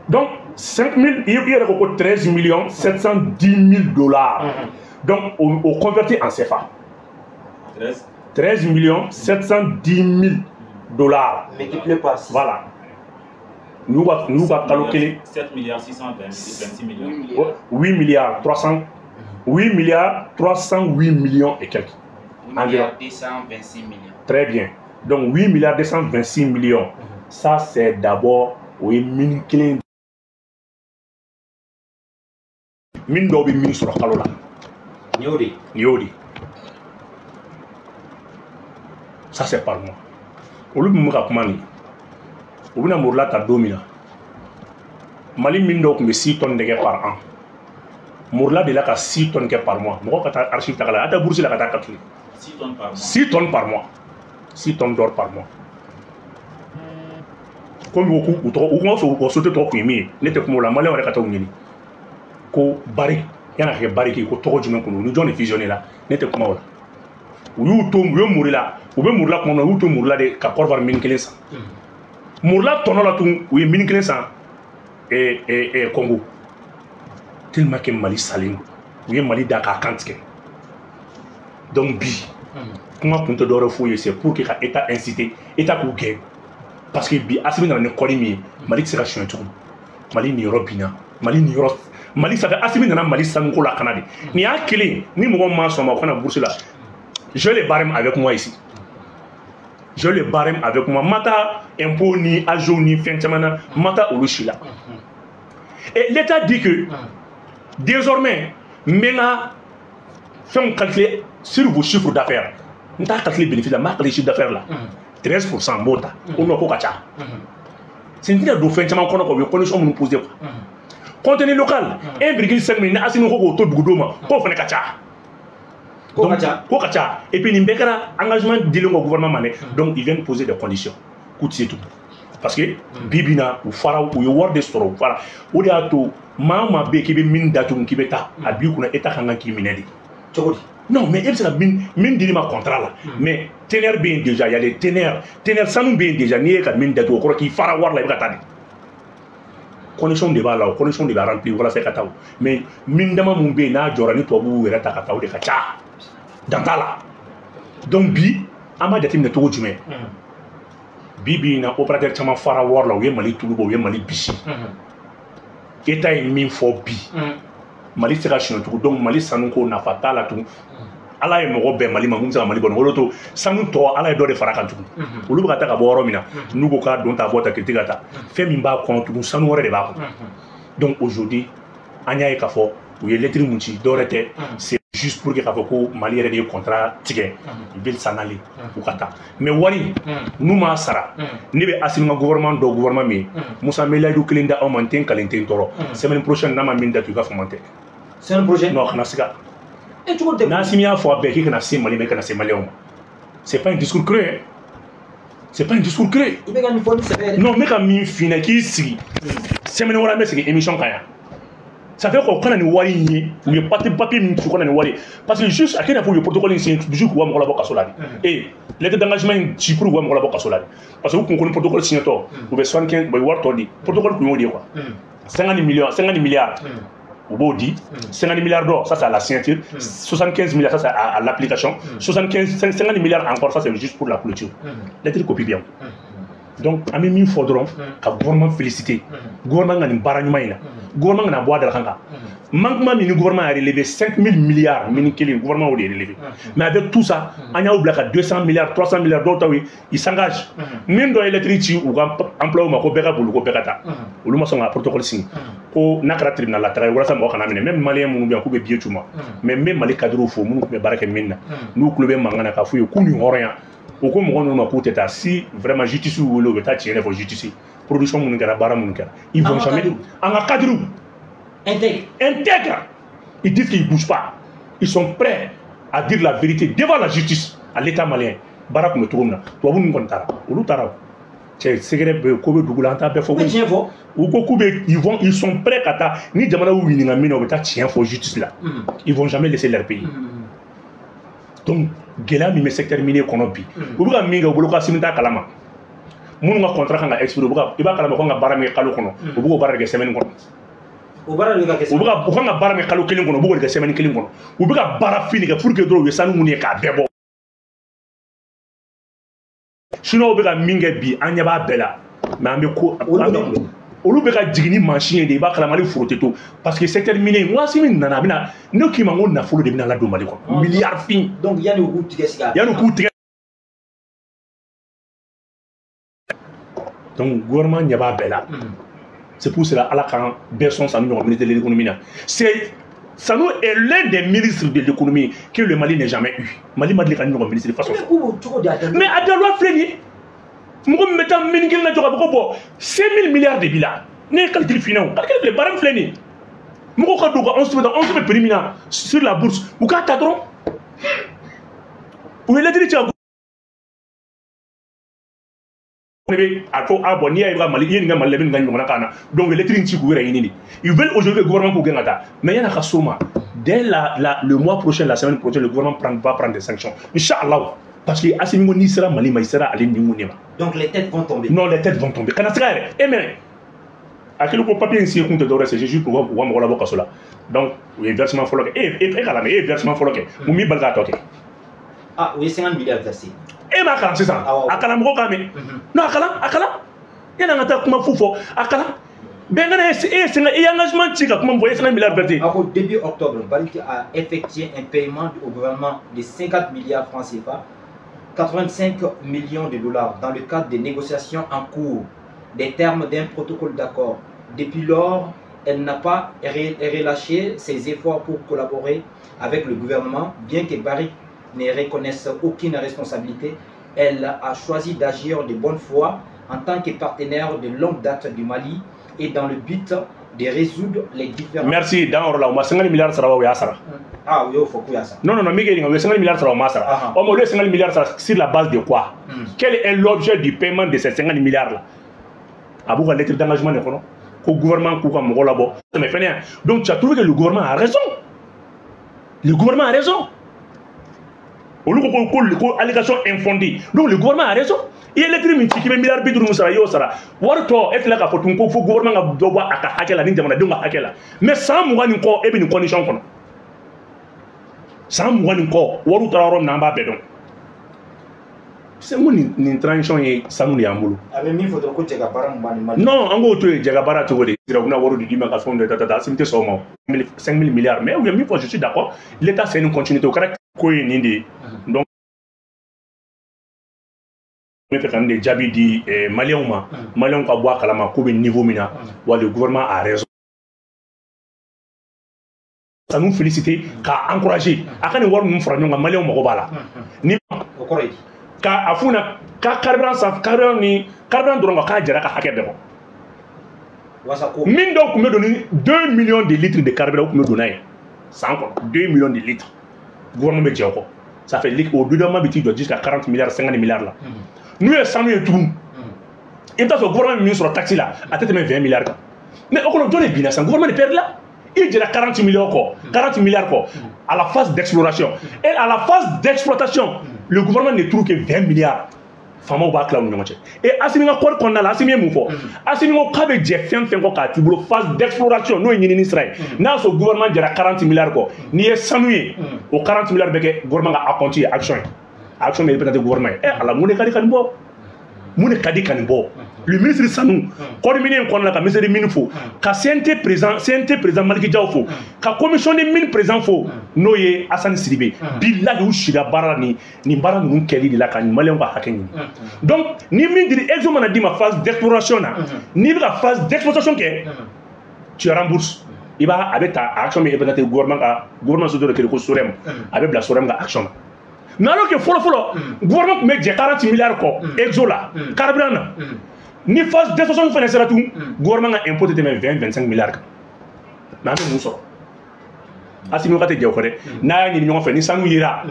Donc 5 000, il y a 13 710 000 dollars. Donc on convertit en CFA. 13 710 000 dollars. Multiplié par 6. Voilà. Nous va calculer 7 milliards 626 millions. 8 milliards 300, 8 milliards 308 millions et quelques. 8 milliards 226 millions. Très bien. Donc 8 milliards 226 millions. Ça c'est d'abord oui mine clé. Mine dɔw bɛ min sɔrɔ kalo la. Nin y'o de ye. Nin y'o de ye. Ça c'est par mois. Olu min bɛ ka kuma nin u bɛna Morila ta don min na Mali min dɔw tun bɛ 6 tonnes de kɛ par an. Morila de la ka 6 tonnes kɛ par mois. Mɔgɔw ka taa archive ta ka la a taa bourse la ka taa calculer. 6 tonnes par mois. 6 tonnes par mois. 6 tonnes d'or par mois. Komi u ko k'u tɔgɔ u kuma fɔ u ka société tɔgɔ tun ye min ye ne tɛ kuma o la maliyɛnw yɛrɛ ka taa u ɲini. Ko Barrick yan'a ka kɛ Barrick ye ko tɔgɔ jumɛn kun don ni jɔn de fusionné la ne tɛ kuma o la. U y'u to u ye Morila u bɛ Morila kuma min na u y'u to Morila de ka Côte d'Ivoire mine kelen san. Morila tɔnɔ la tun u ye mine kelen san Congo. Tellement que Mali salen don u ye Mali da k'a kan tigɛ. Donc bi kuma kun tɛ dɔwɛrɛ f'u ye c'est pour que ka État inciter État k'u gɛn parce que bi Assimi nana ni kɔli min ye Mali tɛ se ka suɲɛ tugun. Mali niyɔrɔ binna Mali niyɔrɔ Mali ça fait Assimi nana Mali sanuko la kana de nin y'a kelen ni mɔgɔ ma sɔn ma o kana bourse la. Je le barème avec moi ici. Je le barème avec moi. Mata impôt ni ajo ni fɛn caman na mata olu si la. Et l'État dit que désormais n bɛ n ka fɛnw calculer sur vos chiffres d'affaires. N t'a calculer bénéfice la n b'a calculer chiffre d'affaires la. 13% n b'o ta. O nɔ ko ka ca. C'est n tɛna don fɛn caman kɔnɔ quoi u ye condition minnu poser quoi. Contenu local 1,5 million ni Assimi ko k'o to dugudenw ma k'o fana ka ca. Ko ka ca. Ko ka ca. Et puis nin bɛɛ kɛra engagement dilen kɔ gouvernement ma dɛ. Donc ils viennent poser des conditions k'u tɛ se tugun. Parce que bi bi in na u fara u ye wari de sɔrɔ u fara o de y'a to maa o maa bɛ yen k'i bɛ min datugu k'i bɛ taa a b'i kunna État kan k'i minɛ de. Cogo di? Non mais e bɛ se ka min dir'i ma contrat la. Mais teneur bɛ yen déjà y a les teneurs teneur sanu bɛ yen déjà n'i ye ka min datugu o kɔrɔ k'i fara wari la i bɛ ka taa de. Condition de b'a la o condition de b'a remplir walasa i ka taa o mais min dama mun bɛ yen n'a jɔra ni tubabuw yɛrɛ ta ka taa o de ka ca dan t'a la. Donc bi an b'a jateminɛ cogo jumɛn bi bi in na opérateur caman fara wari la u ye Mali tulu bɔ u ye Mali bisi. État ye min fɔ bi Mali tɛ se ka suɲɛ tugun donc Mali sanuko nafa t'a la tugun. Ala ye mɔgɔ bɛn Mali ma mun bɛ se ka Mali bɔ nin o de to sanu tɔ Ala ye dɔ de fara kan tugun. Olu bɛ ka taa ka bɔ yɔrɔ min na n'u ko k'a don ta bɔ ta kiriti ka taa fɛn min b'a kɔnɔ tugun sanu wɛrɛ de b'a kɔnɔ. Donc aujourd'hui an y'a ye k'a fɔ u ye lettre mun ci dɔwɛrɛ tɛ c'est juste pour que k'a fɔ ko Mali yɛrɛ de ye contrat tigɛ ils veulent s'en aller u ka taa mais wari n'u m'a sara ne bɛ Assimi ka gouvernement dɔ gouvernement min ye Musa n bɛ layidu kelen da aw ma n tɛ n kalen n tɛ n tɔɔrɔ semaine prochaine n'a ma min datugu i ka fama tɛ. Semaine prochaine? Non kana siga. E cogo tɛ. N'Assimi y'a fɔ a bɛɛ k'i kana se Mali ma i kana se Maliyɛnw ma c'est pas un discours creux hein. C'est pas un discours creux. I bɛ ka nin fɔ ni sɛbɛ yɛrɛ. Non n bɛ ka min f'i ɲɛna k'i sigi semaine wɛrɛ an bɛ sigi émission kan yan. Ça fait qu'on kana nin wari in ye u ye papier min ci u kana nin wari parce que juste a kɛ i n'a fɔ u ye protocole in signé juste k'u ka mɔgɔ labɔ kaso la de. Et lettre d'engagement in ci pour k'u ka mɔgɔ labɔ kaso la de parce que u kun ko ni protocole signé tɔ u bɛ 75 u bɛ wari tɔ di protocole kun y'o de ye quoi. 50 millions 50 milliards u b'o di 50 milliards d'or ça c'est à la signature 75 milliards ça c'est à l'application 75 50 milliards encore ça c'est juste pour la clôture. Lettre copie bien. Donc an bɛ min fɔ dɔrɔn ka gouvernement féliciter gouvernement ka nin baara ɲuman in na gouvernement kana bɔ a dalakan kan manquement min ni gouvernement a relevé 5 000 milliards mini kelen gouvernement y'o de relevé mais avec tout ça an y'aw bila ka 200 milliards 300 milliards dɔw taw ye ils s'engagent min dɔ ye lettre ci u ka employé ma ko bɛɛ ka boli ko bɛɛ ka taa olu ma sɔn ka protocole signé ko n'a kɛra tribunal la taga ye walasa mɔgɔ kana minɛ même maliyɛn minnu bɛ yan k'u bɛ billet c'u ma mais n bɛ Mali cadre fo minnu tun bɛ baara kɛ min na n'u tulo bɛ mankan na k'a f'u ye k'u ni hɔrɔnya o ko mɔgɔ ninnu ma k'u tɛ taa si vraiment justice y'u wele u bɛ taa tiɲɛ de fɔ justice production minnu kɛra baara minnu kɛra ils vont jamais an ka cadre intègre ils disent qu'ils bougent pas ils sont prêts à dire la vérité devant la justice à l'État malien baara tun bɛ cogo min na tubabu ninnu kɔni taara olu taara o cɛ secret bɛ ko bɛ dugu la an t'a bɛɛ fɔ tiɲɛ fɔ u ko k'u bɛ ils vont ils sont prêts ka taa ni jamana y'u ɲininka min na u bɛ taa tiɲɛ fɔ justice la ils vont jamais laisser leur pays. Donc gɛlɛya min bɛ secteur minier kɔnɔ bi u bɛ ka min kɛ u bolo ko Assimi t'a kalama Minnu ka contrat kan ka expirer, u bɛ ka i b'a kalama ko an ka baara min kɛ kalo kɔnɔ, u b'o baara de kɛ semaine kɔnɔ. O baara de bɛ ka kɛ. U bɛ ka u kan ka baara min kɛ kalo kelen kɔnɔ, u b'o de kɛ semaine kelen kɔnɔ. U bɛ ka baara fin de kɛ pour que dɔrɔn u ye sanu minnu ye k'a bɛɛ bɔ. Sinon u bɛ ka min kɛ bi, an ɲɛ b'a bɛɛ la, mais an bɛ ko olu bɛ ka jigin ni mansin ye de, i b'a kalama hali foro tɛ to, parce que secteur minier waati min nana a bɛna, ne k'i ma n ko nafolo de bɛna ladon Mali kɔnɔ, miliyari fin. Donc yanni u k'u tigɛ sigi a. Yanni u k'u tigɛ. Donc gouvernement ɲɛ b'a bɛɛ la. C'est pour cela Ala k'an bɛɛ sɔn Sanu ɲɔgɔn ministre de l'économie na. C'est Sanu est l'un des ministres de l'économie que le Mali n'a jamais eu. Mali ma deli ka ɲɔgɔn ministre façon. Mais a da loi filɛ nin ye. Mɔgɔ min bɛ taa mini kelen na jɔ k'a fɔ ko bon 5000 milliards de b'i la. Ne ye calcul f'i ɲɛna o. Calcul filɛ, baara min filɛ nin ye. Mɔgɔw ka don ka 11 bɛ 11 bɛ prix min na sur la bourse, u k'a ta dɔrɔn. U ye lettre ci ka ne bɛ a ko ah bon n'i y'a ye ka Mali i ye nin kɛ Mali la i bɛ nin kɛ ɲɔgɔnna kan na, donc lettre in ci k'u yɛrɛ ɲini de. Ils veulent aujourd'hui que le gouvernement k'u gɛn ka taa, mais yan'a ka s'o ma, dès le mois prochain, la semaine prochaine, le gouvernement va prendre des sanctions, inchallah, parce que Assimi ko n'i sera Mali ma, i sera ale ni mun de ma. Donc les têtes vont tomber. Non, les têtes vont tomber. Kana siga yɛrɛ e mais a kɛlen ko papier in signé kun tɛ dɔwɛrɛ, c'est juste pour u ka mɔgɔ labɔ kaso la. Donc u ye versement fɔlɔ kɛ, e k'a lamɛn, e ye versement fɔlɔ kɛ, mun b'i bali k'a tɔ kɛ? Ah, u ye 50 milliards versé. E m'a kalan sisan, a kalan mɔgɔw k'a mɛn. Non, a kalan, a kalan. Yanni an ka taa kuma fu fɔ, a kalan. Bɛnkana e ye 50, i ye engagement ci ka kuma min fɔ, e ye 50 milliards versé. A ko début octobre, Barrick a effectué un paiement au gouvernement de 50 milliards francs CFA, 85 millions de dollars dans le cadre des négociations en cours des termes d'un protocole d'accord. Depuis lors, elle n'a pas relâché ses efforts pour collaborer avec le gouvernement, bien que Barrick ne reconnaisse aucune responsabilité. Elle a choisi d'agir de bonne foi en tant que partenaire de longue date du Mali et dans le but de résoudre les différends. Merci. Dans le cas 50 milliards sara wa sara. Ah oui, il faut qu'il y ait ça. Non, non, non, mais 50 milliards sara wa sara. On m'a 50 milliards sara sur la base de quoi? Quel est l'objet du paiement de ces 50 milliards là? A b'u ka lettre d'engagement de kɔnɔ ko gouvernement k'u ka mɔgɔ labɔ. Mais fɛnɛ, donc tu as trouvé que le gouvernement a raison. Le gouvernement a raison. Olu ko ko allégation infondée. Donc le gouvernement a raison. I ye lettre min ci k'i bɛ miliyari 50 min sara, i y'o sara. Wari tɔ e tila k'a fɔ tun ko fo gouvernement ka dɔ bɔ a ka hakɛ la ni jamanadenw ka hakɛ la. Mais san 20 nin kɔ e bɛ nin condition kɔnɔ. San 20 nin kɔ wariw taara yɔrɔ min na an b'a bɛɛ dɔn. C'est ko nin transition ye sanu de y'an bolo. A bɛ min fɔ dɔrɔn ko jɛ ka baara mun b'an ni Mali. Non, an k'o to yen, jɛ ka baara cogo di. U bɛna wari de d'i ma ka fɛnw de ta Assimi tɛ sɔn o ma. 5000 milliards, mais u ye min fɔ, je suis d'accord. L'État c'est une continuité, o kɛra ko ye nin de ye. Donc n bɛ fɛ ka nin de jaabi di maliyɛnw ma. Maliyɛnw ka bɔ a kalama k'u bɛ niveau min na, wa le gouvernement a raison. Ça nous féliciter, k'a encourager. A ka nin wari ninnu fara ɲɔgɔn kan, maliyɛnw mago b'a la. Ni o kɔrɔ ye di? K'a f'u ɲɛna ka carburant san, carburant ni carburant dɔrɔn kan, k'a jɛra ka hakɛ bɛɛ kɔ. Wasa ko min dɔw tun bɛ don ni 2 millions de litres de carburant, u tun bɛ don n'a ye san kɔnɔ, 2 millions de litres. Gouvernement bɛ jɛ o kɔ. Ça fait o dédouanement bɛ t'i jɔ jusqu'à 40 milliards, 50 milliards la. N'u ye sanu ye tugun, i bɛ taa sɔrɔ gouvernement bɛ min sɔrɔ taxe la, a tɛ tɛmɛ 20 milliards kan. Mais o kɔnɔ jɔn de binna sisan? Gouvernement de perd la. I jɛra 40 millions kɔ, 40 milliards kɔ, à la phase d'exploration. Et à la phase d'exploitation, le gouvernement ne trouve que 20 milliards. Faamaw b'a tila u ni ɲɔgɔn cɛ. Et Assimi ka kɔɔri kɔnɔna la, Assimi ye mun fɔ? Assimi ko k'a bɛ jɛ fɛn fɛn kɔ k'a t'i bolo phase d'exploration, n'o ye ɲinini sira ye. N'a y'a sɔrɔ gouvernement jɛra 40 milliards kɔ, n'i ye sanu ye, o 40 milliards bɛ kɛ gouvernement ka acompte ye, action ye. Action bɛ représenter gouvernement ye. Ala mun de ka di ka nin bɔ? Mun de ka di ka nin bɔ? Le ministre Sanou, kɔɔri mine in kɔnɔna la, ka ministre des mines fo, ka CNT président Maliki Diaw fo, ka commission des mines président fo, n'o ye Assane Sidibé. Bilahi u sira baara la nin baara ninnu kɛli de la ka maliyɛnw ka hakɛ ɲini. Donc ni min dira exo mana d'i ma phase d'exploration na, n'i bɛ ka phase d'exploitation kɛ, tu rembourses. I b'a a bɛ ta action bɛ représenter gouvernement ka gouvernement so dɔ de kɛlen ko SOREM, a bɛ bila SOREM ka action na. Mais alors que fɔlɔ fɔlɔ gouvernement tun bɛ jɛ 40 milliards kɔ exo la carburant na. Ni phase d'exploitation fana sera tugun, gouvernement ka impôt tɛ tɛmɛ 20 25 milliards kan. Mais an bɛ mun sɔrɔ? Assimi wagati tɛ jɛ o kɔ dɛ. N'a y'a ɲini ɲɔgɔn fɛ, ni sanu yera,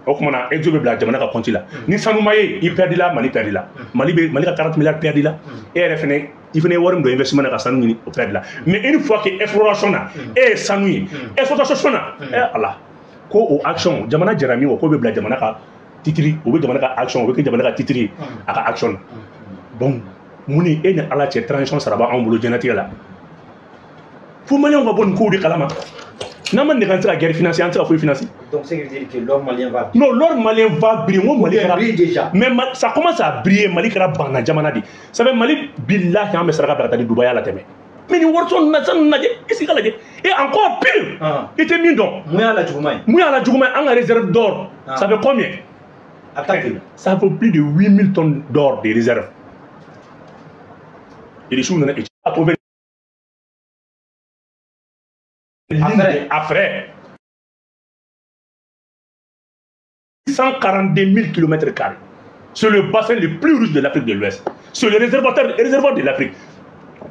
o tuma na exo bɛ bila jamana ka compte la. Ni sanu ma ye, i perdu la, Mali perdu la. Mali bɛ Mali ka 40 milliards perdu la. E yɛrɛ fɛnɛ, i fɛnɛ ye wari min don investissement na ka sanu ɲini, o perdu la. Mais une fois que exploration na, e ye sanu ye, exploitation na, Ala ko o action jamana jɛra min kɔ, k'o bɛ bila jamana ka titre, o bɛ jamana ka action, o bɛ kɛ jamana ka titre ye a ka action na. Donc mun ni e ni Ala cɛ transition sara b'anw bolo diɲɛlatigɛ la. Fo maliyɛnw ka bɔ nin kow de kalama. N'an ma nɛgɛ an tɛ se ka guerre financer, an tɛ se ka foyi financer. Donc ce qui veut dire que l'or malien va briller. Non, l'or malien va briller. N ko Mali kɛra brille déjà. Mais ça commence à briller. Mali kɛra banna jamana de. Ça fait Mali billahi an bɛ saraka bila ka taa di Dubaï la tɛmɛ. Mais nin wariso ninnu na sanu lajɛ, est-ce que i ka lajɛ? Et encore pire. I tɛ min dɔn. Mun y'a la juguman ye? Mun y'a la juguman ye? An ka réserve d'or. Ça fait combien? A bɛ taa joli? Ça fait plus de 8000 tonnes d'or de réserve. Irisiw nana a trouvé à frais. 142 000 km². C'est le bassin le plus riche de l'Afrique de l'Ouest. C'est le réservoir de l'Afrique.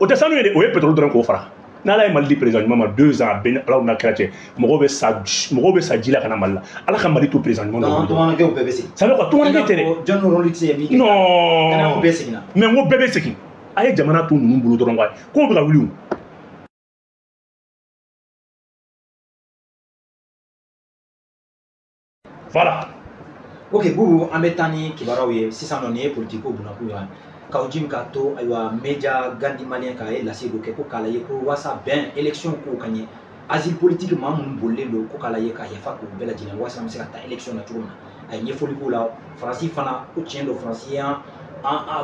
O tɛ sanu ye dɛ, o ye pétrole dɔrɔn k'o fara. N'Ala ye Mali di président ɲuman ma 2 ans a bɛɛ ni Ala n'a kira cɛ, mɔgɔw bɛ sa ji la ka na Mali la. Ala ka Mali to président ɲuman dɔ bolo. Tungarankew bɛɛ bɛ segin. Ça veut quoi? Tungaranke tɛ dɛ. John Rawlings ye min kɛ. Non. Bɛɛ seginna. Mais n ko bɛɛ bɛ segin. A ye jamana to ninnu bolo dɔrɔn quoi. Kow bɛ ka wuli o. Voilà. Ok, Boubou, an bɛ taa ni kibaruyaw ye sisan nɔ nin ye politique ko bunakun ye. Kaou Djim k'a to ayiwa média Gandhi malien k'a ye lase dɔ kɛ ko k'a lajɛ ko walasa bɛn élection ko ka ɲɛ asile politique maa minnu bolilen don ko k'a lajɛ ka yafa k'u bɛɛ lajɛlen walasa an bɛ se ka taa élection na cogo min na. A ye ɲɛfɔli k'o la. Faransi fana ko tiɲɛ don Faransi y'an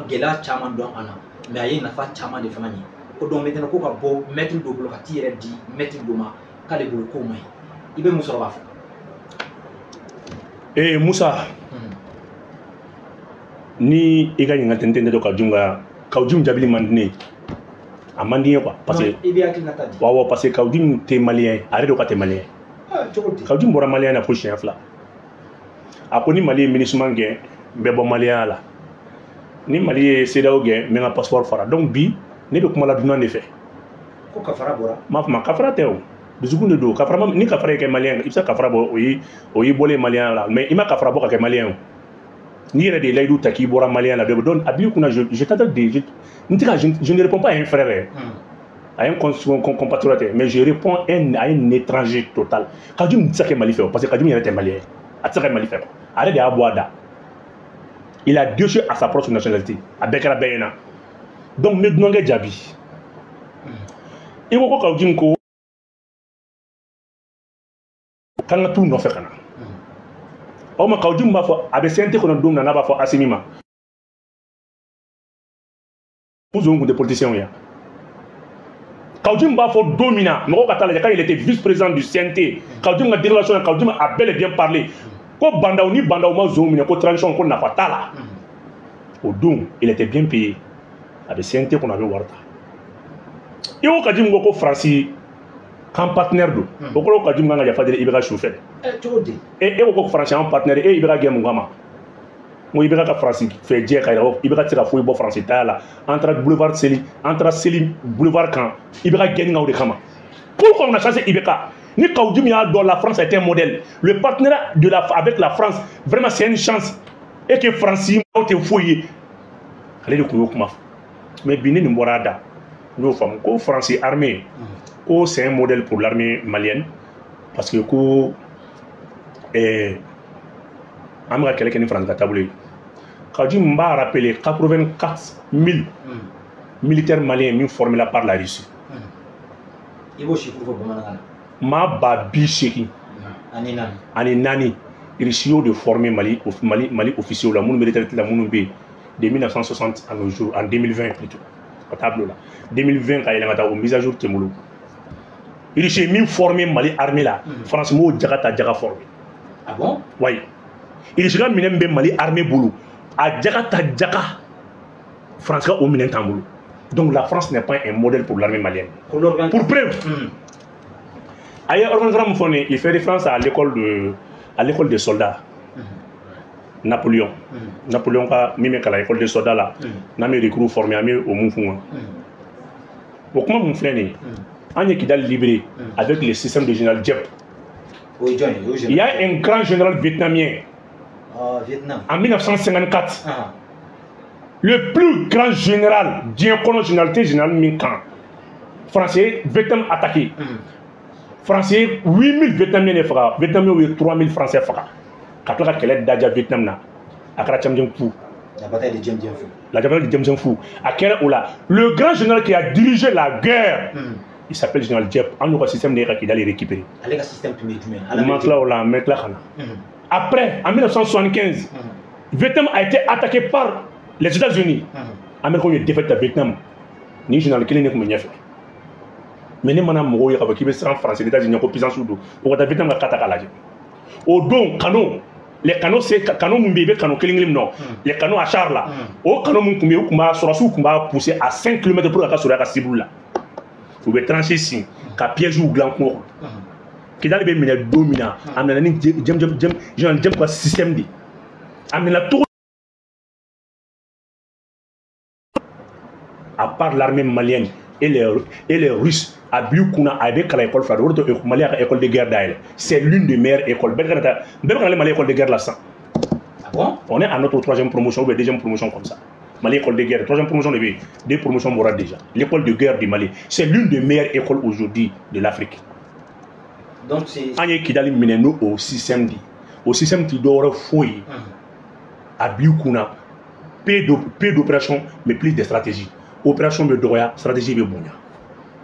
gɛlɛya caman dɔn an na mais a ye nafa caman de fana ɲɛ. Ko donc maintenant ko ka bɔ maître dɔ bolo ka t'i yɛrɛ di maître dɔ ma k'ale bolo k'o man ɲi. I bɛ mun sɔrɔ k'a fɔ? Eh Moussa, ni i ka ɲininkali tɛ n tɛ ne dɔn Kaou Djim ka Kaou Djim jaabili man di ne ye. A man di n ye quoi parce que i bɛ hakilinata di. Awɔ, parce que Kaou Djim tɛ malien ye, a yɛrɛ de ko k'a tɛ malien ye. Cogo di? Kaou Djim bɔra malien na fo siɲɛ 2. A ko ni Mali ye MINUSMA gɛn, n bɛ bɔ maliyɛnya la. Ni Mali ye CEDEAO gɛn, n bɛ n ka passeport fara. Donc bi ne bɛ kuma la dunan de fɛ. Ko kafara bɔra? N m'a fɔ ma kafara tɛ o. Dusukun de don. Kafara ni kafara ye kɛ malien, i bɛ se ka kafara bɔ, o y'i bɔlen malien la, mais i ma kafara bɔ ka kɛ malien o. N'i yɛrɛ de ye layidu ta k'i bɔra malien la, donc a b'i kunna je t'attends de je ne réponds pas à un frère, à un compatriote, mais je réponds à un étranger total. Kaou Djim tɛ se ka kɛ Mali fɛ o, parce que Kaou Djim yɛrɛ tɛ malien ye, a tɛ se ka kɛ Mali fɛ quoi. A yɛrɛ de y'a bɔ a da. Il a déchu à sa propre nationalité. A bɛɛ kɛra bɛɛ ɲɛna. Donc n bɛ dunankɛ jaabi. I ko Kaou Djim ko k'an ka t'u nɔfɛ ka na. O ma Kaou Djim b'a fɔ a bɛ CNT kɔnɔ don min na n'a b'a fɔ Assimi ma. Ko zon kun tɛ politicien ye. Kaou Djim b'a fɔ don min na mɔgɔw ka taa lajɛ quand il était vice-président du CNT. Kaou Djim ka déclaration Kaou Djim a bel et bien parlé. Ko Bandaw ni Bandaw ma zon minɛ ko transition ko nafa t'a la. O don il était bien payé. A bɛ CNT kɔnɔ a bɛ wari ta. I ko Kaou Djim ko Faransi k'an partenaire don. O kɔrɔ ko Kaou Djim kan ka yafa deli IBK su fɛ. Cogo di? E ko Faransi an partenaire, e IBK gɛn mun kama? N ko IBK ka Faransi fɛ jɛ ka yira ko IBK tɛ se ka foyi bɔ Faransi taya la. An taara boulevard seli, an taara seli boulevard kan, IBK gɛnni kan o de kama. Pourquoi on a chassé IBK? Ni Kaou Djim y'a dɔn la France est un modèle. Le partenariat de la, avec la France, vraiment c'est une chance. Et que Faransi aw tɛ foyi ye. Ale de kun y'o kuma fɔ. Mais bi ni nin bɔra a da, n y'o faamu ko Faransi armée, ko c'est un modèle pour l'armée malienne parce que ko an bɛ ka kɛlɛ kɛ ni Faransi ka taabolo ye. Kaou Djim b'a rappeler 84 000 militaires maliens min formés par la Russie. I b'o chiffre fɔ bamanankan na. Maa 80 ani naani Russie y'o de formé Mali officiers la minnu bɛ retraite la minnu bɛ yen de 1960 à nos jours, en 2020 plutôt ka taa bila o la 2020 ka yɛlɛn ka taa o mise à jour tɛ n bolo. Russie ye min formé Mali armée la, France m'o jaga ta jaga formé. Ah bon? Oui. Russie ka minɛn bɛ Mali armée bolo, a jaga ta jaga France ka o minɛn t'an bolo. Donc la France n'est pas un modèle pour l'armée malienne. Pour preuve, ailleurs, organigramme fɔ il fait référence à l'école des soldats. Napoléon. Napoléon ka min bɛ kalan école des soldats la, n'an bɛ recrues formé, an bɛ o mun f'u ma. O kuma mun filɛ nin ye, an ye Kidal libéré avec le système de général Diep. Il y a un grand général vietnamien. Vietnam. En 1954. Le plus grand général, diɲɛ kɔnɔ général tɛ général min kan. Français Vietnam attaqué. Français 8000 Vietnamiens de faga, Vietnamiens ye 3000 Français faga. Ka tila ka kɛlɛ daja Vietnam na. A kɛra cɛmancɛ ku. La bataille de Dien Bien Phu. La bataille de Dien Bien Phu. A kɛra o la, le grand général qui a dirigé la guerre, il s'appelle général Diep. An y'o ka système de ka Kidali récupérer. Ale ka système tun bɛ jumɛn? Ma tila o la, n bɛ tila ka na. Après, en 1975, Vietnam a été attaqué par les États-Unis. Américains ye défaite ta Vietnam. Ni général kelen de tun bɛ ɲɛfɛ. Mais ne mana mɔgɔw ye k'a fɔ k'i bɛ siran France États-Unis ko puissance don, o ka taa Vietnam ka ta k'a lajɛ. O don canon, les canons, c'est canon mun bɛ yen, i bɛ canon kelen kelen min nɔ, les canons à char là, o canon mun tun bɛ yen, u tun b'a sɔrɔsiw tun b'a pousser à 5 km pour ka sɔrɔ a ka cible la. U bɛ tranchée sin ka piège dilan kungo kɔnɔ. Kidali bɛ minɛ don min na, a minɛ ni général Diep ka système de ye. A minɛ cogo, à part l'armée malienne et les Russes, a b'i kunna a bɛ kalan école fila de, o de to Mali y'a ka école de guerre dayɛlɛ. C'est l'une des meilleures écoles. Bɛɛ ka taa, bɛɛ bɛ ka Mali école de guerre la sisan. Ah bon? On est à notre troisième promotion ou bien deuxième promotion comme ça. Mali école de guerre, troisième promotion de bɛ yen, deux promotions bɔra déjà. L'école de guerre du Mali, c'est l'une des meilleures écoles aujourd'hui de l'Afrique. Donc c'est An ye Kidali minɛ n'o o système de ye. O système ti dɔwɛrɛ foyi ye. A b'i kunna peu d'opération mais plus de stratégie. Opération bɛ dɔgɔya, stratégie bɛ bonya.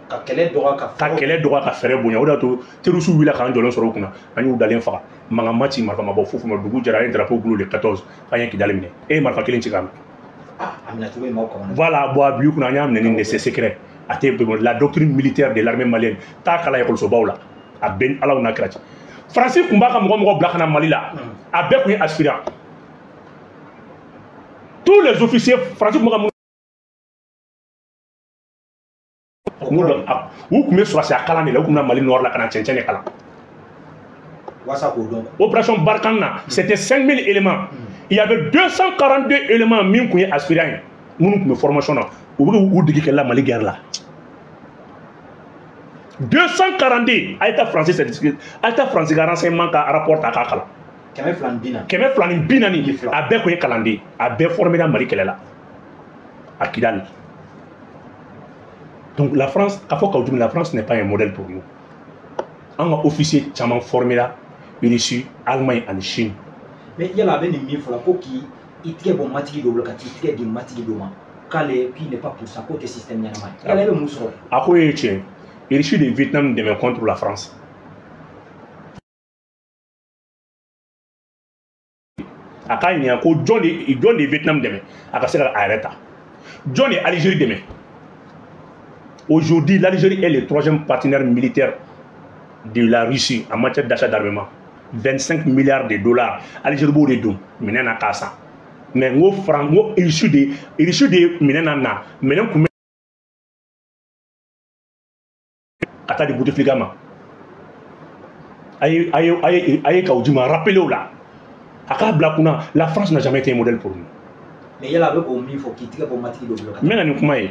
Ka kɛlɛ dɔgɔya ka Ka kɛlɛ dɔgɔya ka fɛɛrɛ bonya. O de y'a to terroristes wulila k'an jɔlen sɔrɔ o kunna, an y'u dalen faga. Mankan ma ci, marifa ma bɔ foyi ma, dugu jɛra, an ye drapeau gulon le 14 k'an ye Kidali minɛ. E ye marifa kelen ci k'a minɛ. Ah, a minɛ cogo in m'aw kamana. Voilà, bon, a b'i kunna an y'a minɛ ni c'est secret. A tɛ la doctrine militaire de l'armée malienne, taa kalan ekɔlisobaw la. A bɛɛ ni Ala n'a kira cɛ. Faransi tun b'a ka mɔgɔ bila ka na Mali la, a bɛɛ tun ye aspirant. Tous les officiers Faransi tun b'a ka u tun bɛ sɔrɔsiya kalan de la, u tun bɛ na Mali nord la ka na cɛncɛn de kalan. Walasa k'o dɔn. Opération Barkhane na, c'était 5000 éléments. Il y avait 242 éléments min tun ye aspirant ye, minnu tun bɛ formation na, u bɛ k'u dege kɛlɛ la Mali guerre la. 242, a ye taa Faransi certificat, a ye taa Faransi ka renseignement ka rapport ta k'a kalan. 240. 240, a bɛɛ tun ye kalanden, a bɛɛ formé la Mali kɛlɛ la à Kidal. Donc la France, k'a fɔ k'aw la France n'est pas un modèle pour nous. An ka officier caman formé la Russie, Allemagne ani Chine. Mais yala a bɛ nin min fɔ la ko k'i tigɛ bɔ matigi dɔ bolo ka t'i tigɛ di matigi dɔ ma, k'ale qu'il n'est pas pour ça, k'o tɛ système ɲɛnama ye. Yala e bɛ mun sɔrɔ? A ko ye tiɲɛ. Russie de Vietnam dɛmɛ contre la France. A k'a ɲininka ko jɔn de Vietnam dɛmɛ a ka se ka a yɛrɛ ta. Jɔn de Algérie dɛmɛ? Aujourd'hui, l'Algérie est le troisième partenaire militaire de la Russie en matière d'achat d'armement. 25 milliards de dollars. Algérie b'o de don minɛn na k'a san. Mais n ko Faran, n ko Russie de minɛn na na minɛn kun bɛ ka taa di Bouteflika ma. A ye Kaou Djim rappeler o la. A k'a bila kunna, la France n'a jamais été un modèle pour nous. Mais yala a bɛ k'o min fɔ k'i tigɛ bɔ matigi dɔ bolo ka N bɛ na ni kuma ye.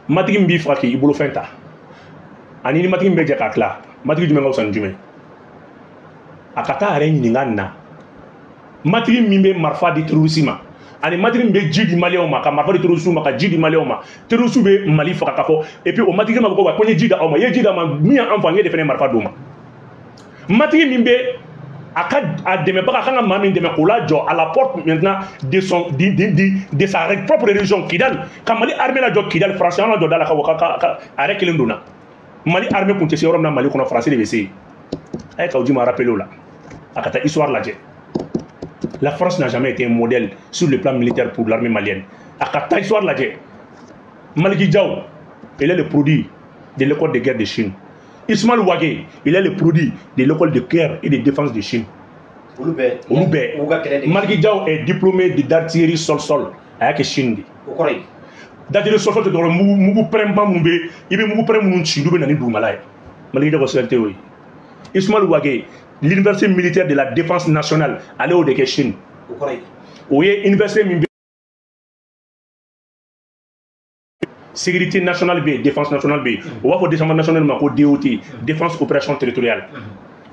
Matigi min b'i faga k'i bolofɛn ta, ani ni matigi min bɛ jɛ k'a tila, matigi jumɛn ka fisa ni jumɛn? A ka taa yɛrɛ ɲininka nin na. Matigi min bɛ marifa di terroriste ma, ani matigi min bɛ ji di maliyɛnw ma, ka marifa di terroriste ma, ka ji di maliyɛnw ma, terroriste bɛ Mali faga ka fɔ, et puis o matigi ma fɔ ko wa ko n ye ji di aw ma, i ye ji d'a ma, min y'an faga, n ye de fana ye marifa d'o ma. Matigi min bɛ a ka a dɛmɛbaga a kan ka maa min dɛmɛ k'o lajɔ à la porte maintenant de son de sa propre région Kidal, ka Mali armée lajɔ Kidal, Faransi an lajɔ da la ka ka a yɛrɛ kelen donna. Mali armée kun tɛ se yɔrɔ min na Mali kɔnɔ, Faransi de bɛ se yen. A ye Kaou Djim rappeler o la, a ka taa histoire lajɛ. La France n'a jamais été un modèle sur le plan militaire pour l'armée malienne. A ka taa histoire lajɛ. Maliki Diaw, il est le produit de l'école de guerre de Chine. Ismaël Wagué, il est le produit de l'école de guerre et de défense de Chine. Olu bɛɛ. Maliki Diaw est diplômé d'artillerie sol-sol a y'a kɛ Chine de. O kɔrɔ ye? D'artillerie sol-sol tɛ dɔwɛrɛ, mugu pɛrɛnba minnu bɛ, i bɛ mugu pɛrɛn minnu ci, olu bɛ na ni dugumala ye. Maliki Diaw ka spécialité y'o ye. Ismaël Wagué, l'université militaire de la défense nationale, ale y'o de kɛ Chine. O kɔrɔ ye? O ye université min bɛ sécurité nationale bɛ yen, défense nationale bɛ yen. O b'a fɔ défense nationale ma ko DOT, défense opération territoriale.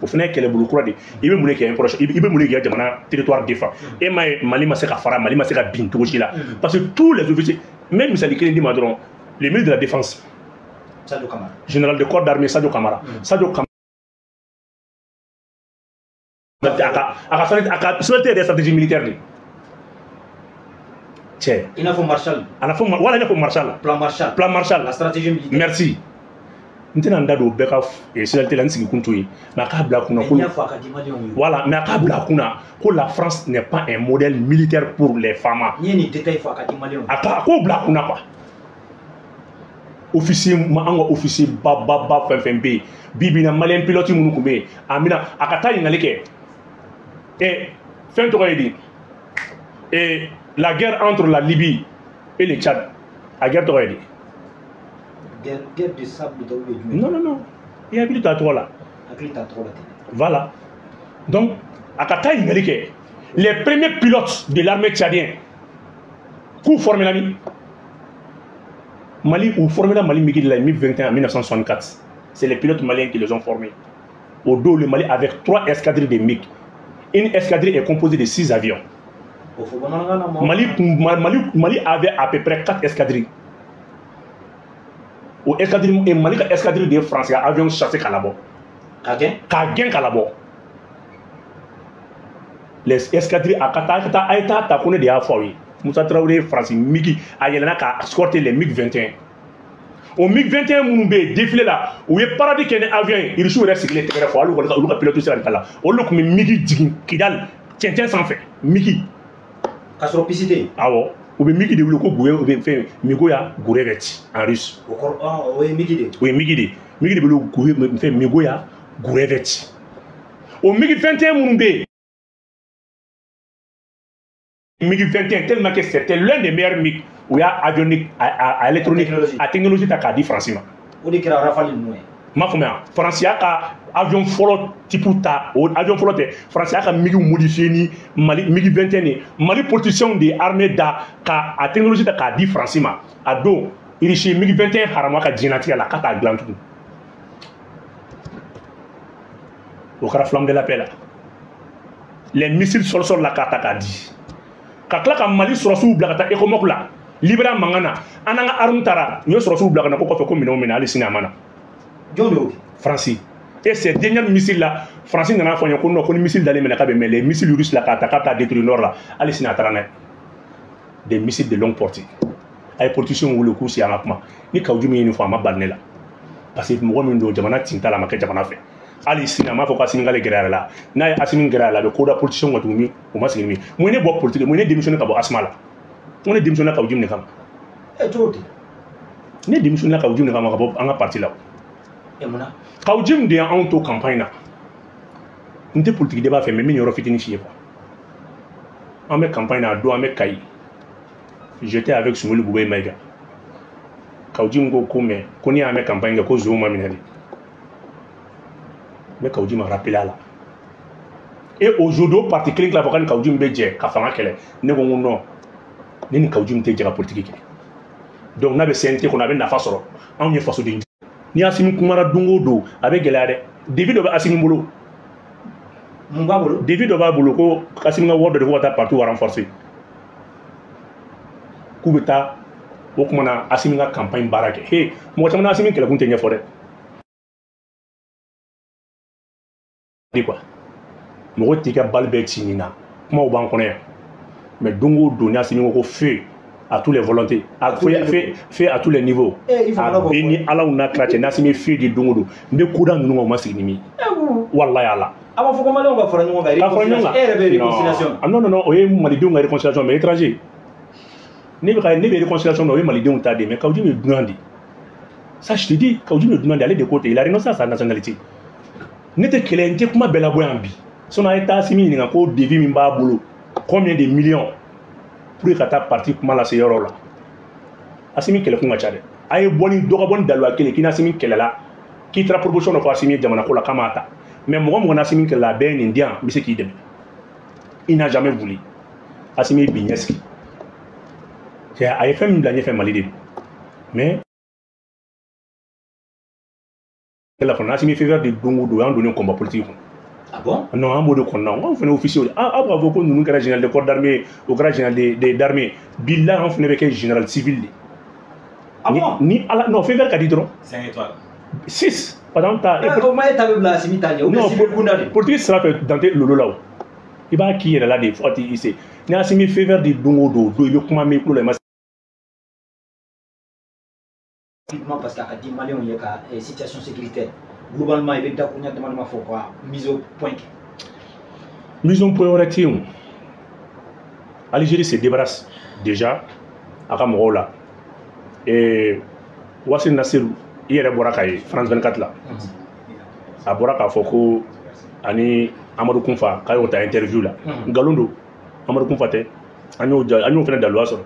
O fana ye kɛlɛbolo kura de ye. I bɛ mun de kɛ i bɛ mun de kɛ jamana territoire défend? E m'a ye Mali ma se ka fara, Mali ma se ka bin cogo si la. Parce que tous les officiers, même misali kelen d'i ma dɔrɔn, le ministre de la défense, Sadio Kamara, général de corps d'armée Sadio Kamara, Sadio Kamara a ka spécialité yɛrɛ stratégie militaire de. Cɛ. I n'a fɔ Marshall. A n'a fɔ voilà, i n'a fɔ Marshall. Plan Marshall. Plan Marshall. La stratégie militaire. Merci. N tɛna n da don bɛɛ ka spécialité la, n sigi kun t'o ye, mais a k'a bila kunna ko. N'i y'a fɔ a ka di maliyɛnw ye. Voilà, mais a k'a bila kunna ko la France n'est pas un modèle militaire pour les FAMa. N'i ye nin détail fɔ a ka di maliyɛnw ye. A k'o bila kunna quoi. Officier ma an ka officier ba ba ba fɛn fɛn bɛ yen bi bi in na, maliyɛn pilote minnu tun bɛ yen, a bɛna a ka taa ɲininkali kɛ. Ɛ fɛn tɔgɔ ye di? Et la guerre entre la Libye et le Tchad, a guerre tɔgɔ ye di? Guerre de sable dɔw bɛ jumɛn? Non non non, i hakili to a tɔgɔ la. Hakili t'a tɔgɔ la ten. Voilà, donc a ka taa ɲininkali kɛ les premiers pilotes de l'armée tchadienne k'u formé la min Mali, ou formé la Mali MiG de la MiG 21 en 1964. C'est les pilotes maliens qui les ont formés. Au dos, le Mali avec 3 escadrilles de MiG. Une escadrille est composée de 6 avions. Mali avait à peu près 4 escadrilles. Au escadrille, et Mali escadrille de France, avion chassé Kalabo. Kagen Kalabo. Les escadrilles à Kata, Aïta, Takone de Afawi. Moussa Traoré, France, MiG, a yɛlɛnna ka escorter les MiG 21. O MiG 21 minnu bɛ yen défilé la, u ye parade kɛ ni avion ye, Irisiw yɛrɛ sigilen tɛgɛrɛ fɔ, hali olu ka pilote sera ka taa la. Olu tun bɛ MiG jigin Kidal cɛncɛn sanfɛ, MiG. K'a sɔrɔ piste tɛ yen. Awɔ, u bɛ MiG de wele ko Goye, u bɛ fɛn Migoya Gourevitch en russe. O kɔrɔ, o ye MiG de ye. O ye MiG de ye. MiG de bɛ wele Goye, fɛn Migoya Gourevitch. O MiG 21 minnu bɛ yen. MiG 21, tellement que c'était l'un des meilleurs MiG où il y a avionique, à électronique, à technologie ta k'a di Faransi ma. O de kɛra Rafale ninnu ye. N m'a faamuya, Faransi y'a ka avion fɔlɔ type ta, o avion fɔlɔ tɛ, Faransi y'a ka MiG modifié ni Mali MiG 21 ye. Mali politiciens de ye armée da ka a technologie ta k'a di Faransi ma. A don Irisi MiG 21 haramu ka diɲɛlatigɛ la k'a t'a dilan tugun. O kɛra flamme de la paix la. Les missiles sol-sol la k'a ta k'a di. Ka tila ka Mali sɔrɔsiw bila ka taa ECOMOG la, Libéra mankan na, an n'an ka arme taara, u ye sɔrɔsiw bila ka na ko kɔfɛ ko minɛnw minɛ, hali sini a ma na. Jɔn de y'o kɛ? Faransi. Et ces derniers missiles là, Faransi nana fɔ n ye ko non, ko ni missile dalen minɛ k'a bɛ mɛn, les missiles russes la k'a ta k'a bɛ taa détruire nord la, hali sini a taara n'a ye. Des missiles de longue portée. A ye politiciens wele k'u sigi an ka kuma. Ni Kaou Djim ye nin fɔ, a ma bali ne la. Parce que mɔgɔ min don, jamana tin t'a la, a ma kɛ jamana fɛ. Hali sini a m'a fɔ ko Assimi k'ale gɛrɛ a yɛrɛ la. N'a ye Assimi gɛrɛ a la, a bɛ ko da politicien kan tuguni, o ma sigi ni min ye. Mun ye ne bɔ politique, mun ye ne démissionné ka bɔ ASMA la? N ko ne démissionné Kaou Djim de kama. Ɛ cogo di? Ne démissionné Kaou Djim de kama ka bɔ an ka parti la. Ɛ mun na? Kaou Djim de y'anw to campagne na. N tɛ politique débat fɛ, mais n bɛ nin yɔrɔ fitinin f'i ye quoi. An bɛ campagne na, a don an bɛ Kayi. J'étais avec Soumeylou Boubèye Maïga. Kaou Djim ko ko mais ko n'i y'a mɛn campagne kɛ ko zonw ma minɛ de. Mais Kaou Djim m'a rappelé à la. Et aujourd'hui, au parti kelen tila fɔ k'a ni Kaou Djim bɛ jɛ ka fanga kɛlɛ. Ne ko n ko non, ne ni Kaou Djim tɛ jɛ ka politique kɛ. Donc n'a bɛ CNT kɔnɔ, a bɛ nafa sɔrɔ. Anw ye fasoden. Ni Assimi kumara don o don, a bɛ gɛlɛya dɛ. Devis dɔ bɛ Assimi bolo. Mun b'a bolo? Devis dɔ b'a bolo ko Assimi ka wari dɔ de ko ka taa parti renforcer. K'u bɛ taa o kuma na Assimi ka campagne baara kɛ. He, mɔgɔ caman na Assimi kɛlɛkun tɛ ɲɛfɔ dɛ. Quoi. Mɔgɔ t'i ka bali bɛɛ ci nin na, kumaw b'an kɔnɔ yan, mais don o don ni Assimi ko ko feu à tous les volontés, à feu à tous les niveaux, a bɛ ni Alaw n'a kira cɛ, n'Assimi feu di don o don, n bɛ koda ninnu kan, u ma sigi ni min ye. Walahi Ala. A b'a fɔ ko maliyɛnw ka fara ɲɔgɔn kan. Ka fara ɲɔgɔn kan. E yɛrɛ bɛ réconciliation. Non non non, o ye malidenw ka réconciliation, mais étranger. Ne bɛ réconciliation na, o ye malidenw ta de ye, mais Kaou Djim ye dunan de ye. Ça je te dis, Kaou Djim ye dunan de ye, ale de ko ten, il a renoncé à sa nationalité. Ne tɛ kɛlɛ, n tɛ kuma bɛɛ labɔ yan bi. Sinon a ye taa Assimi ɲininka ko devis min b'a bolo, combien de millions pour que ka taa parti kuma lase yɔrɔ la. Assimi kɛlɛkun ka ca dɛ. A ye bɔ ni dɔ ka bɔ ni daluya kelen k'i n'Assimi kɛlɛla, k'i taara proposition dɔ fɔ Assimi ye jamana ko la k'a m'a ta. Mais mɔgɔ mɔgɔ n'Assimi kɛlɛla, a bɛɛ ye nin di yan, n bɛ se k'i dɛmɛ. Il n'a jamais voulu. Assimi ye bi ɲɛsigi. A ye fɛn min bila ɲɛfɛ Mali de don. Mais la fana Assimi faveur de don o don, y'an donnen combat politique kɔnɔ. Ah bon? Non, an b'o de kɔnɔna, anw fana officier de. Aw b'a fɔ ko ninnu kɛra général de corps d'armée, o kɛra général d'armée. Bilahi anw fana bɛ kɛ général civil de. Ah bon? Ni Ala, non, faveur ka di dɔrɔn. 5 étoiles. 6. Par exemple, ta. O ma e ta bɛ bila Assimi ta ɲɛ, ou bien civil kunda de? Politique sira fɛ dan tɛ lolo la o. I b'a k'i yɛrɛ la de fo ka t'i se. Ni Assimi feu vert di don o don, i bɛ kuma min tulo la i ma. Rapidement parce qu'a di Maliens ye ka situation sécuritaire globalement i bɛ dakuruɲa dama dama fɔ quoi mise au point. Mise au point wɛrɛ tɛ yen o. Algérie se débarrasse déjà a ka mɔgɔw la. Wassim Nasr i yɛrɛ bɔra k'a ye France 24 la. A bɔra k'a fɔ ko ani Amadou Koufa k'a y'o ta interview la. Nkalon don, Amadou Koufa tɛ. An y'o fana daluya sɔrɔ.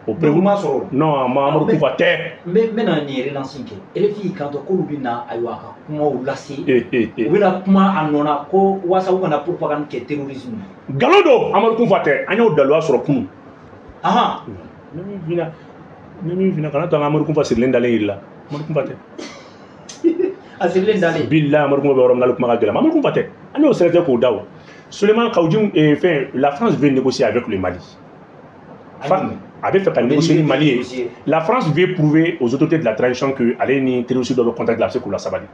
O preuve ma sɔrɔ. Non, Amadou Koufa tɛ. N bɛna nin relance kɛ. RFI kan to k'olu bɛ na ayiwa a ka kumaw lase. U bɛna kuma a nɔ na ko walasa u kana propagande kɛ terrorisme. Nkalon don, Amadou Koufa tɛ. An y'o daluya sɔrɔ kunun. Ahan. Ni min finna kana to an ka Amadou Koufa sirilen dalen yiri la. Amadou Koufa tɛ. A sirilen dalen. Bilahi Amadou Koufa bɛ yɔrɔ min na hali kuma ka gɛlɛn. Amadou Koufa tɛ. An y'o sɛgɛsɛgɛ k'o da o. Souleymane Kaou Djim fɛn la France veut négocier avec le Mali. A bɛ fɛ ka négocier ni Mali ye. La France veut prouver aux autorités de la transition que ale ni terroriste dɔ bɛ contact la, a bɛ se k'u lasabali.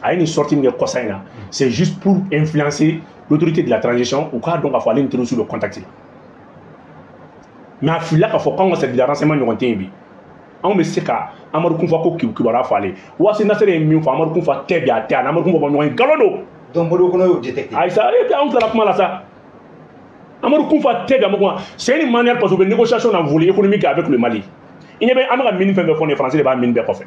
A ye nin sortie min kɛ kɔsa in na, c'est juste pour influencer l'autorité de la transition u k'a dɔn k'a fɔ ale ni terroriste bɛ contact la. Mais a filila k'a fɔ k'anw ka service de renseignement ɲɔgɔn tɛ yen bi. Anw bɛ se ka Amadou Koufa ko kibaruya fɔ ale. Wassim Nasr ye min fɔ Amadou Koufa tɛ bi a tɛ a ni Amadou Koufa bɔ ɲɔgɔn ye nkalon don. Donc Modibo Kone y'o détecté. Ayi sa anw tilara kuma la sa. Amadou Koufa tɛ bi Amadou Koufa c'est une manière parce que u bɛ négociation na volet économique avec le Mali. I ɲɛ bɛ an bɛ ka mine fɛn fɛn fɔ nin ye Faransi de b'a mine bɛɛ kɔfɛ.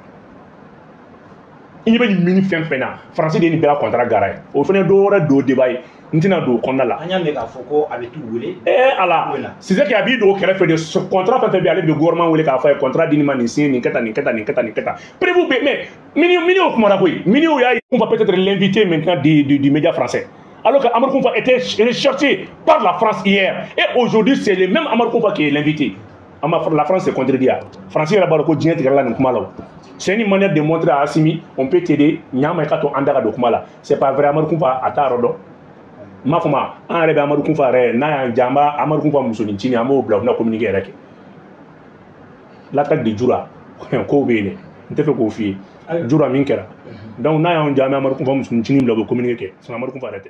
I ɲɛ bɛ nin mine fɛn fɛn na Faransi de ye nin bɛɛ ka contrat gara ye. O fana ye dɔ wɛrɛ don débat ye n tɛna don o kɔnɔna la. An y'a mɛn k'a fɔ ko a bɛ t'u wele. Ala c'est que a b'i don kɛrɛfɛ de contrat fɛn fɛn bɛ yen ale de bɛ gouvernement wele k'a fɔ a ye contrat di nin ma nin signé nin kɛ tan nin kɛ tan nin kɛ tan nin kɛ tan. Preuve bɛ mais miniw kumara koyi miniw y'a ye on va peut-être l'inviter maintenant du média français. Alors que Amadou Koufa était recherché par la France hier. Et aujourd'hui, c'est le même Amadou Koufa qui est l'invité. La France s'est contredit. France yɛrɛ b'a dɔn ko diɲɛ tigɛra la nin kuma la o. C'est une manière de montrer à Assimi, on peut t'aider, ɲama i ka to an da ka don kuma la. C'est pas vrai, Amadou Koufa a t'a yɔrɔ dɔn. N m'a fɔ ma, an yɛrɛ bɛ Amadou Koufa yɛrɛ, n'a y'an diya, an b'a Amadou Koufa musonin cinin, an b'o bila u bɛna communiqué yɛrɛ kɛ. L'attaque de Djoura, kow bɛ yen dɛ. N tɛ fɛ k'o f'i ye. Djoura min kɛra. Donc n'a y'an diya, an bɛ Amadou Koufa musonin cinin bila u bɛ communiqué kɛ. Sinon Amadou Koufa yɛrɛ tɛ.